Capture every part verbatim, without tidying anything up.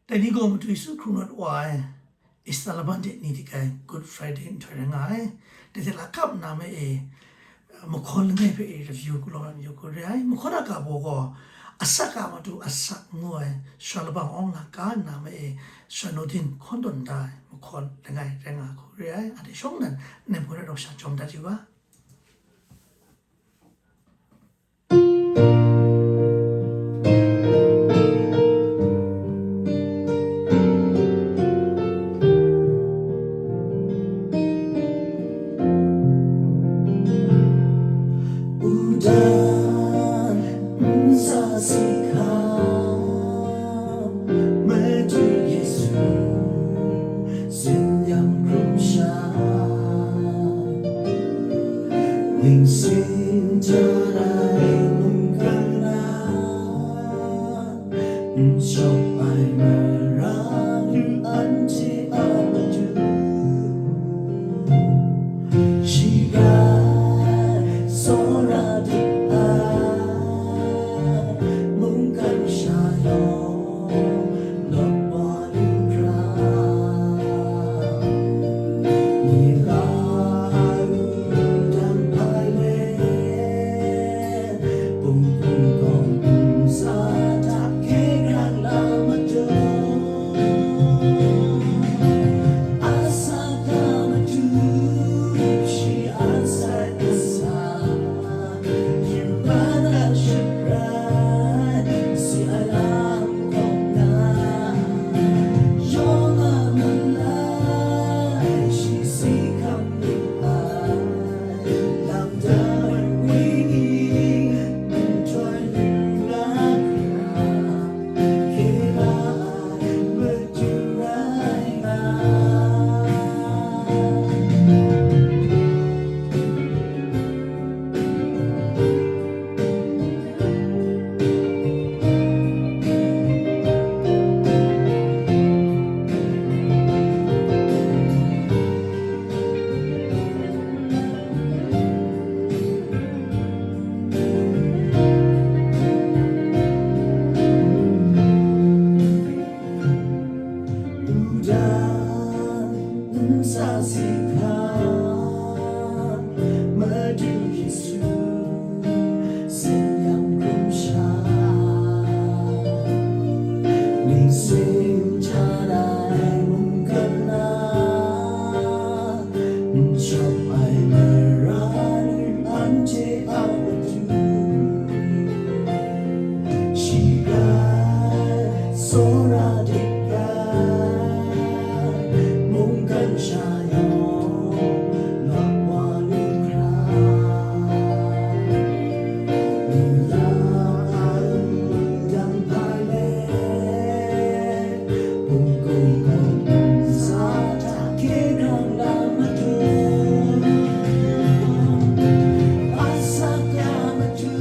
Dai ni gaw Madu Yesu hkrung rawt wa ai Easter laban de ni dik ai Good Friday nhtoi rai nga ai. Dai hte lakap nna ma e, mahkawn langai hpe e review galaw ai majaw hku re ai. Mahkawn a ga baw gaw, Asak a Madu Asak ngu ai sara labang awng la ka nna ma e, sara Nordin hkawn tawn da ai mahkawn langai rai nga hku re ai. Anhte shawng nnan, nnan hpung rai rawk sha jawm dat yu ga. 孤单撒西卡，Madu Yesu, 信仰容下，灵性家来蒙干啦。 N shawp ai mara lu anhte a matu, shi rai tsawra dik ai, mungkan sha yawng lawt wa lu hkra. Ni la ai wudang hpai let, bungkun kawng nsa hta hkye hkrang la matu, asak a matu, shi a sai asa, Yubak a shaprai si ai lam kaw na, yawng a malai shi si hkam lu ai, lam da ai wenyi nhtoi lu na hkra, hkye la ai matu rai nga. Buddha nsa si hkra, Madu Yesu, sin yang hkrum sha, ning sing hta rai mungkan na, n shawp ai mara lu anhte a matu. Shi rai tsawra dik ai, mungkan sha yawng lawt wa lu hkra. Ni la ai wudang hpai let, bungkun kawng nsa hta hkye hkrang la matu. Asak a matu,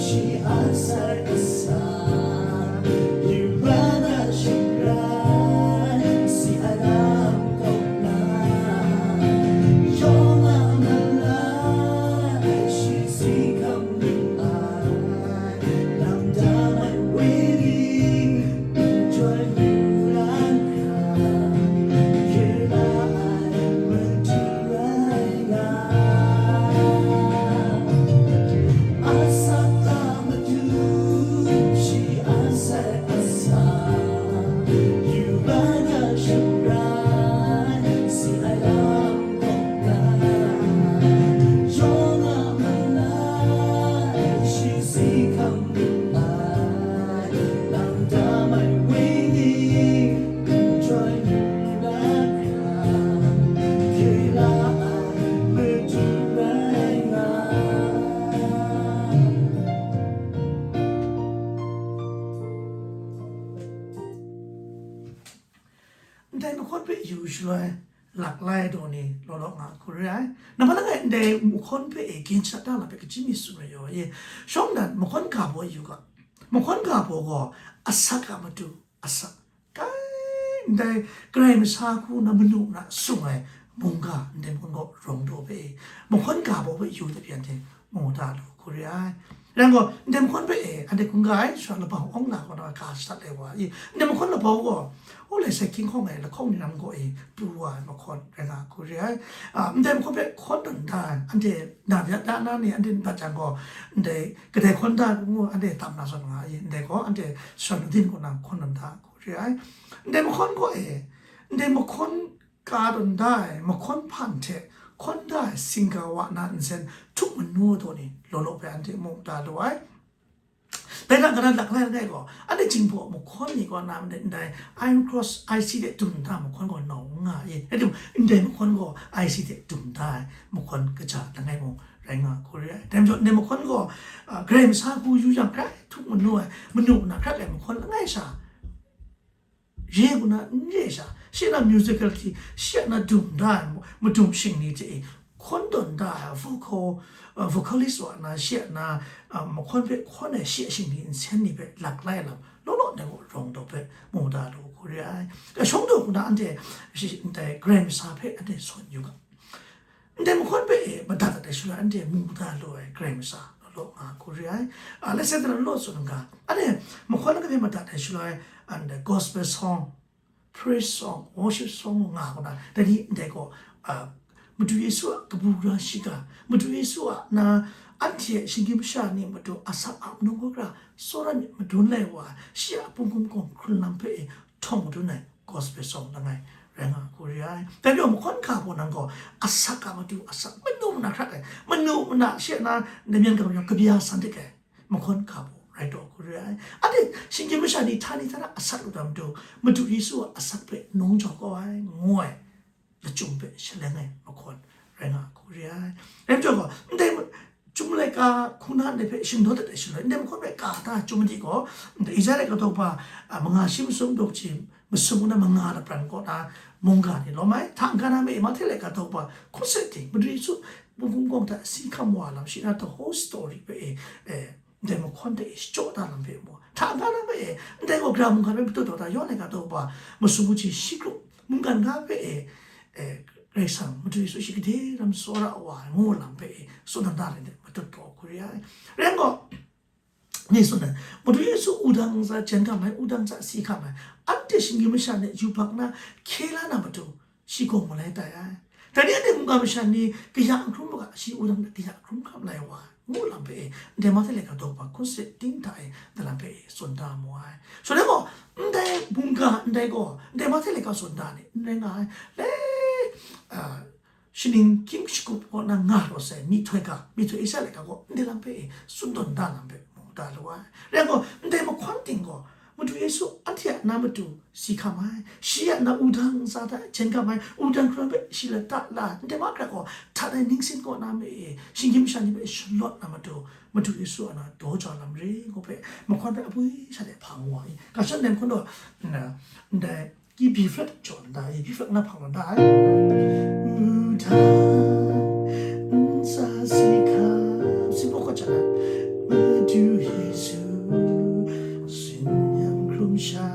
shi a sai asa, Yubak a shaprai si ai lam kaw na, yawng a malai shi si hkam lu ai, lam da ai wenyi nhtoi lu ai hkra, hkye la ai matu rai nga. Asak a matu, shi a sai asa, Yubak a shaprai si ai lam kaw na, yawng a malai shi si hkam lu ai, lam da ai wenyi nhtoi lu na hkra, hkye la ai matu rai nga. Ndai mahkawn hpe yu shaloi, laklai daw ni law law nga hku re ai. Namhpa langai ndai mahkawn hpe e ginshak da la hpe kaji mi tsun rai yaw ye. Shawng nnan mahkawn ga baw yu ga. Mahkawn ga baw gaw asak a matu asak. Kai ndai Karai Masha hku na manu na sung ai mungga ndai mahkawn gaw rawng daw hpe e. Mahkawn ga baw hpe yu hte pyan hte mu da lu hku re ai. Rai nang gaw, ndai mahkawn hpe e, anhte hkungga ai, sha labau awng la gaw na ga shadat ai wa i, ndai mahkawn labau gaw, o lai sai hkying hkawng ai lahkawng ni lam gaw e, pru wa ai mahkawn rai nga hku re ai. A, ndai mahkawn hpe hkawn tawn da ai, anhte na ya da na ni, anhte ndat jang gaw, ndai kadai hkawn da ngu, anhte tam na zawn nga i, ndai gaw, anhte sha nadin kaw na hkawn tawn da hku re ai. Ndai mahkawn gaw e, ndai mahkawn ka tawn da ai mahkawn hpan hte hkawn da ai singga wa na nsen htuk manu daw ni law law hpe anhte mu da lu ai. Dai hta karan laklai langai gaw, anhte Jinghpaw mahkawn ni kaw na ndai Iron Cross I C hte dum da mahkawn gaw nau n nga i. Rai timung, ndai mahkawn gaw I C hte dum da ai mahkawn kaja langai mung rai nga hku re ai. Dai majaw, ndai mahkawn gaw, a, Karai Masa hku yu yang hkrai htuk manu ai, manu mana hkrat ai mahkawn langai sha, re ngu na n re sha, shi a na musicality, shi a na dum da ai madum shingni hte e hkawn tawn da ai vocal, uh, vocalist wa na, shi a na, uh, mahkawn hpe hkawn ai shi a shingni nsen ni hpe laklai lam law law ndai gaw rawng daw hpe mu da lu hku re ai. Kashawng daw hku na anhte shi, ndai Karai Masa hpe anhte sawn yu ga. Ndai mahkawn hpe e madat dat ai shaloi, anhte mu da lu ai Karai Masa law law nga hku re ai. A, let's say, law law tsun n ga, anhte mahkawn lagaw hpe madat ai shaloi, anhte gospel song, praise song, worship song nga hku na, dai ni ndai gaw, a, Madu Yesu a kabu gara shiga, Madu Yesu a na anhte shinggyim masha ni matu asak a manu gara tsawra myit madun lai wa, shi a hpung hkum kawng hkrun lam hpe e htawng madun ai gospel song langai rai nga hku re ai. Dai majaw mahkawn ga baw nang gaw, asak a matu asak, manu mana hkrat ai, manu mana shi a na namyan ga majaw kabya san dik ai mahkawn ga baw rai taw hku re ai. Anhte shinggyim masha ni htani htana asak lu da matu, Madu Yesu a asak hpe nawng jau kau ai, ngu ai lachyum hpe shaleng ai mahkawn rai nga hku re ai. Rai majaw gaw, ndai ma-, Chyum laika hku na ndai hpe shingdaw dat ai shaloi, ndai mahkawn hpe ka ta Chyum madi gaw, ndai Isaiah laika daw ba, a, manga shi masum daw kaji masum ngu na manga lapran kaw na mungga ni lawm ai. Hta n-ga na ma e, Mahte laika daw ba hkun sek ting, Madu Yesu hpung hkum kawng hta si hkam wa lam, shi na the whole story hpe e, e, ndai mahkawn hte e shachyaw da lam hpe mu. Hta n-ga na ma e, ndai gaw gara mungga hpe matut taw ta, Yawhan laika daw ba masum kaji shi grup mungkan ga hpe e, e, Karai Kasang, Madu Yesu shi gade lam tsawra wa ai ngu lam hpe e, tsun dan da rai de, matut taw hku re ai. Rai nang gaw, ni tsun ai, Madu Yesu wudang ntsa jen hkam ai, wudang ntsa si hkam ai, anhte shinggyim masha ni yubak na hkye la na matu, shi gaw malai tai ai. Dai ni anhte mungga masha ni kaya n hkrum u ga, shi wudang hta kaya n hkrum hkam lai wa ai, ngu lam hpe e, ndai Mahte laika daw ba hkun sek ting hta e, ndai lam hpe e, tsun da mu ai. Shaloi gaw, ndai mungga ndai gaw, ndai Mahte laika tsun da ni, n rai nga ai. Le, a, shaning hkying shagup kaw na nga rawt sai, myihtoi ga, myihtoi Isaiah laika gaw, ndai lam hpe e, tsun tawn da lam hpe, mu da lu ai. Rai gaw, ndai mahkawn ting gaw, Madu Yesu anhte a na matu si hkam ai, shi a na wudang ntsa hta jen hkam ai, wudang hkrum hpe shi lata la, ndai mahkra gaw, htat ai ningsin kaw na ma e, shinggyim masha ni hpe shalawt na matu, Madu Yesu a na daw jau lam re, ngu hpe, mahkawn hpe apwi sha de hpang wa i. Ga shan nem hkun daw, na, ndai, ki B flat jaw nda, i B flat na hpang nda ai. Wudang ntsa si hkam, si bawk kaw chana, Madu Yesu, sin yang hkrum sha.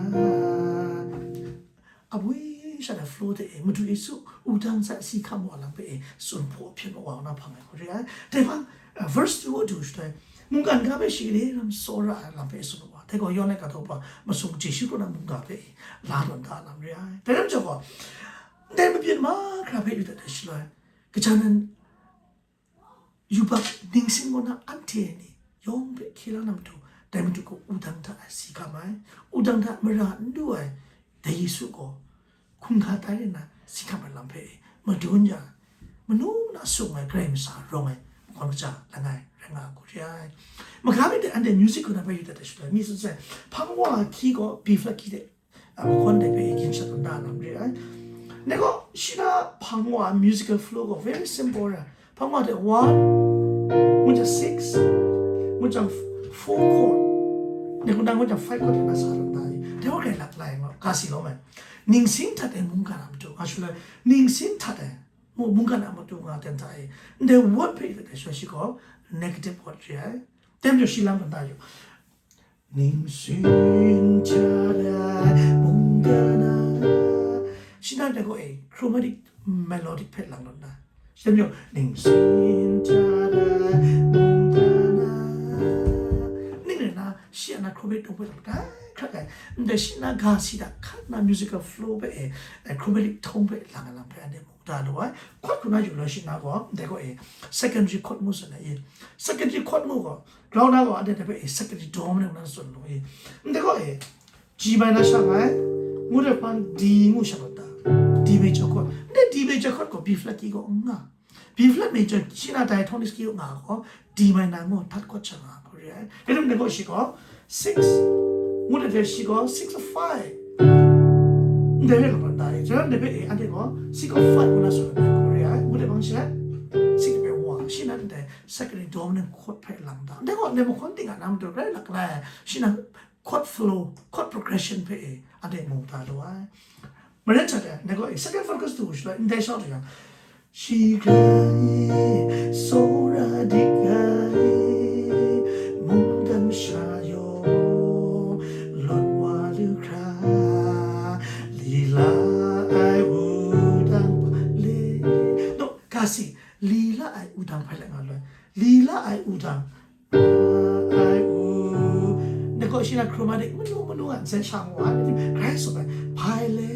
Apwi sha na flow hte e, Madu Yesu, wudang ntsa si hkam wa lam hpe e, tsun hpaw hpyen wa na hpang ai hku re ai. Dai hpang, a, verse two a du shaloi, mungkan ga hpe shi gade lam tsawra ai lam hpe e tsun wa. Dai gaw Yawhan laika daw ba masum kaji shi kaw na mungga hpe e, la tawn da lam re ai. Dai lam jau gaw, ndai mabyin mahkra hpe yu dat ai shaloi, kaja nan yubak ningsin kaw na anhte ni yawng hpe hkye la na matu, dai matu gaw wudang hta si hkam ai, wudang hta mara n du ai, dai Yesu gaw hkungga tai re na si hkam ai lam hpe e, madun ya, manu na sung ai Karai Masa rawng ai, mahkawn kaja langai rai nga hku re ai. Maga myit de, anhte music kaw na hpe yu dat ai shaloi, mi tsun sai, hpang wa hki gaw B flat hki de, a, mahkawn de hpe gin shat nda lam re ai. Dai gaw, shi na hpang wa musical flow gaw very simple ra. Hpang wa de one, ngun jang six, ngun jang four chord, dai gaw nang ngun jang five chord na sa lam da ai. Dai gaw grai lak lai nga, ga si lawm ai. Ningsin htat ai mungkan a matu, nga shaloi, ningsin htat ai, mu-, mungkan a matu nga ten hta e. Ndai word hpe yu dat ai shaloi shi gaw negative word re ai. Dai majaw shi lam nda yu. Ningsin htat ai mungkan a. Shi na dai gaw e, chromatic, melodic hpe lang lam da. Shi dai majaw, ningsin htat ai mungkan a. Hpoi lang dai hkrat ai, ndai shi na ga si da hkan na musical flow hpe e, eh, chromatic tone hpe lang ai lam hpe anhte mu da lu ai. Chord hku na yu la shi na gaw, ndai gaw e, secondary chord ngu tsun ai i. Secondary chord ngu gaw, ground na gaw anhte dai hpe e, secondary dominant na tsun lu i. Ndai gaw e, G minor sha nga ai, ngu de hpan D ngu sha mat da. D major chord. Ndai D major chord gaw B flat key gaw n nga. B flat major shi na diatonic scale nga gaw D minor ngu third chord sha nga hku re ai. Rai timung, dai gaw shi gaw six, ngu de hte shi gaw six of five. Ndai re law ban da e. Jang dai hpe e, anhte gaw six of five ngu na tsun ai hku re ai. Ngu de bang she six hpe wa, shi na ndai secondary dominant chord hpe lang da. Ndai gaw ndai mahkawn ting a na matu rai lak lai ai. Shi na chord flow, chord progression hpe e, anhte mu da lu ai. Maren hta de, ndai gaw e, second focus du shaloi, ndai shau du yang, shi grai, tsawra dik ai, mungdan masha yawng, lawt wa lu hkra, lila ai wudang hpa le. No, ga si, lila ai wudang hpa le nga loi. Lila ai wudang, ai u. Ndai gaw shi na chromatic manu manu a zen sha mu ai, grai tsup ai, hpai le.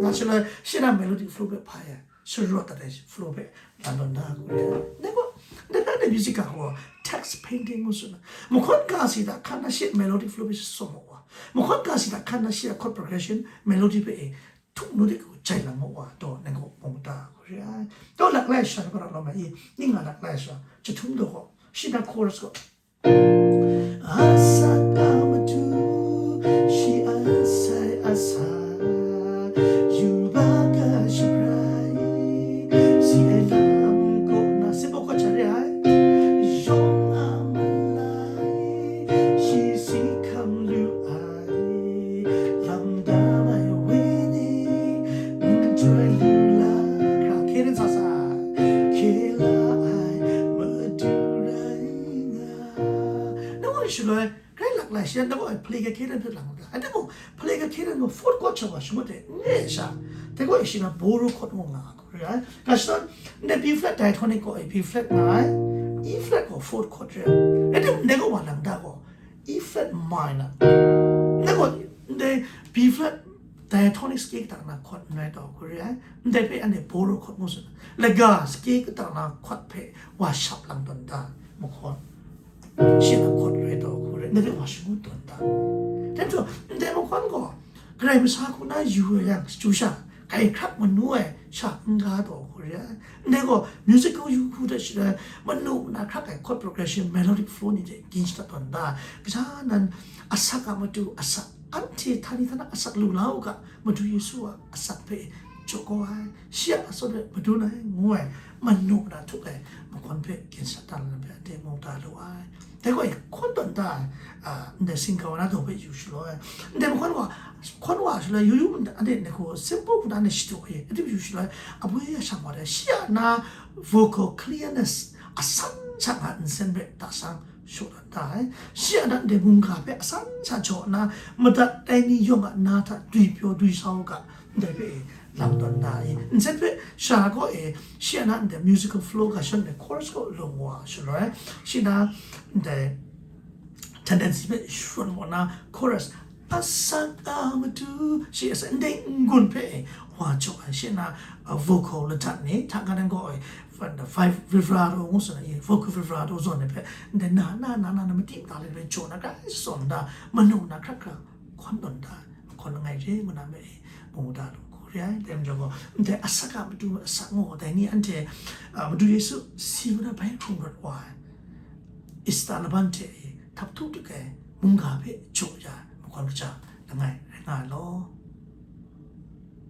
Nga shi na, shi na melodic flow hpe hpai ai, sharawt dat ai flow hpe lan tawn da hku re ai. Ndai gaw, ndai na de music ga gaw text painting ngu tsun ai. Mahkawn ga si da hkan na shi melodic flow hpe shi tsup mu wa. Mahkawn ga si da hkan na shi a chord progression, melody hpe e, htuk nu de hku jai lang mu wa, taw, ndai gaw mu da hku re ai. Taw, lak lai sha hpe rau lawm ai i, ning nga lak lai sha, jahtum daw gaw, shi na chorus gaw, Asak a matu, shi asai asak, yubak a shabrai, si ai lam kaw na, simple chord sha re ai. Yawng a malai, shi si hkam lu ai, lam dam ai wenyi, n joi lu la hkra, hkye rin sa sa, hkye la ai, madu rai nga. Nang gaw shaloi, grai lak lai shi, nang gaw play ga hkye rin hpe lang ga. Anhte gaw play ga hkye rin gaw fourth chord sha wa shangut de, n re sha. Dai gaw shi na borrow chord ngu nga hku re ai. Ga shadawn, ndai B flat diatonic gaw, eh, B flat nga ai, E flat gaw fourth chord re ai. Rai timung, ndai gaw wa lang da gaw, E flat minor. Ndai gaw, ndai B flat diatonic scale kata na chord n rai taw hku re ai. Ndai hpe anhte borrow chord ngu tsun ai. Laga scale kata na chord hpe wa shap lang tawn da, mahkawn. Shi na chord rai taw hku re, ndai hpe wa shangun tawn da. Dai majaw, ndai mahkawn gaw, Karai Kasang hku na yu ai yang, chyu sha, grai hkrak manu ai sha n-ga taw hku re ai. Ndai gaw, musical yu hku hte shaloi, manu mana hkrak ai chord progression, melodic flow ni hte gin shadat tawn da. Kaja nan, asak a matu asak, anhte htani htana asak lu la u ga, Madu Yesu a asak hpe jaw kau ai, shi a asak hpe madun ai ngu ai, manu mana htuk ai mahkawn hpe gin shadat da ai lam hpe anhte mu da lu ai. Dai gaw, hkawn tawn da ai, a, ndai singkaw na daw hpe yu shaloi, ndai mahkawn wa, hkawn wa shaloi, yu yu nta, anhte ndai hku simple hku na anhte shadu ai, adim yu shaloi, abwi ashang wa dai, shi a na vocal clearness, asan sha nga nsen hpe tasang shaw tawn da ai. Shi a na ndai mungga hpe asan sha jaw nna, madat ai ni yawng a na hta dwi pyaw dwi sa u ga, ndai hpe e, lam tawn da ai. Nsen hpe sha gaw e, shi a na ndai musical flow ga shadawn ai chorus gaw lung wa shaloi, shi na ndai tendency hpe shadawn wa na chorus, asak a matu, shi asak ndai n-gun hpe e, wa jaw ai, shi na, a, vocal ladat ni, hta kan gaw e, five vibrato ngu tsun ai, vocal vibrato zawn ai hpe, ndai na, na, na, na, na, mati mata le hpe jaw na, grai tsawm da, manu mana hkrak hkra, hkawn tawn da, hkawn langai re ngu na me e, mu da lu hku re ai. Dai majaw gaw, ndai asak a matu asak ngu, dai ni anhte, a, Madu Yesu si ngu na bai hkrung rawt wa ai, Ista laban hte e, htap htuk dik ai mungga hpe jaw ya ai, mahkawn kaja langai rai nga ai law.